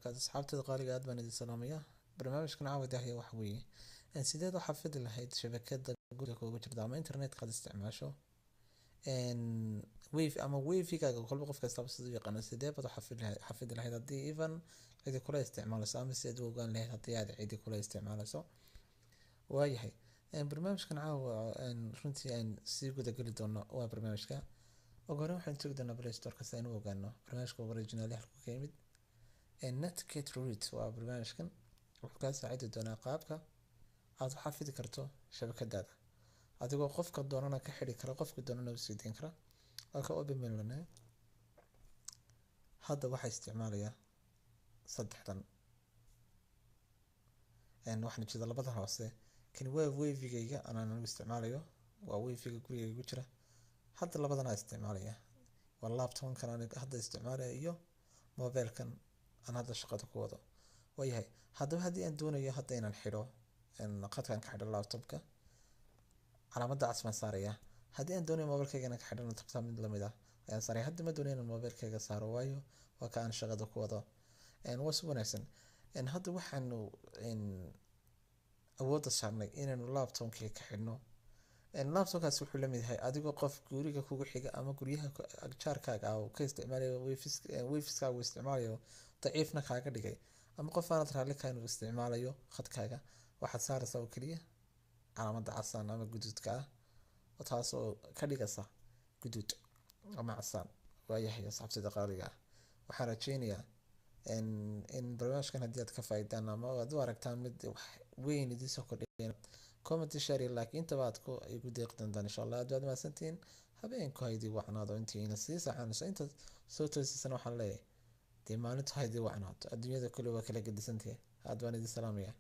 Wabarakaatu. Asxaabtada qaaliga, aad baan idin salaamayaa. Barnaamijkan caawa dahya waxa weeye sideed u xafidi lahayd shabakada guriga kuugu jirta ama internetka aad isticmaasho, wifi ama wifi-gaaga, kolba qof kastaba siduu u yaqaano. Sidee baad u xafidi lahayd haddii even cidi kula isticmaalayso, ama sideed u ogaan lahayd haddii aad cidi kula isticmaalayso? Waayahay, barnaamijkan caawa runtii aan sii gudageli doono waa barnaamijka. Ugu horreyn waxaan tegi doonaa Play Store-ka si aynu u ogaano barnaamijka original halkuu ka yimid. Netcat Root waa barnaamijkan. Wuxuu kaa saacidi doonaa qaabka aad u xafidi karto shabakadaada, adigoo qofka doonana ka xidhi kara, qofka doonana u sii deyn kara. Halka open baynu leenahay. Hadda waxaa isticmaalayaa saddexdan, waxaan jeeda labadan hoose. Kani waa wifi-gayga anaan anigu isticmaalayo, waa wifi-ga gurigayga ku jira. Hadda labadan aan isticmaalaya waa laptopkan aan hadda isticmaalaya iyo mobilekan aan hadda shaqada ku wado. Waayahay, haddaba haddii aan doonayo hadda inaan xidho khadkan, ka xidho laptopka, calaamadda cas baan saaraya. Haddii aan doonayo mobilkayga inaan ka xidhana, tabtaa mid lamid ah ayaan saaraya. Hadda ma doonayo inaan mobilkayga saaro, waayo waa ka aan shaqada ku wado. Waa si wanaagsan. Hadda waxaanu awoodda saarnay inaynu laptopkayga ka xidhno. Laptopkaasi wuxuu la mid yahay adigoo qof guriga kugu xiga ama guryaha jaarkaaga ah oo ka isticmaalayo wifi-gaaga uu isticmaalayo, daciifna kaaga dhigay, ama qof aanad raalli ka inuu isticmaalayo khadkaaga. Waxaad saaraysaa oo keliya calaamadda casaan ama guduudka ah, taas oo ka dhigaysa guduud ama casaan. Waayahay, asxaabtida qaaliga ah, waxaan rajeynayaa in barnaamijkan haddii aad ka faa'iidaan ama aad u aragtaan mid wax weyn idiin soo kordhiya, comment, share iyo like intaba aad ku igu deeqi doontaan, insha Allah. Aad baad mahadsantihiin. Habeenku ha idii wacnaado intiina sii saxanayso. Inta soo toosisana waxaan leeyahay dee maalintu ha idii wacnaato. Adduunyada kale waa kala gedisantahay. Aad baan idin salaamaya.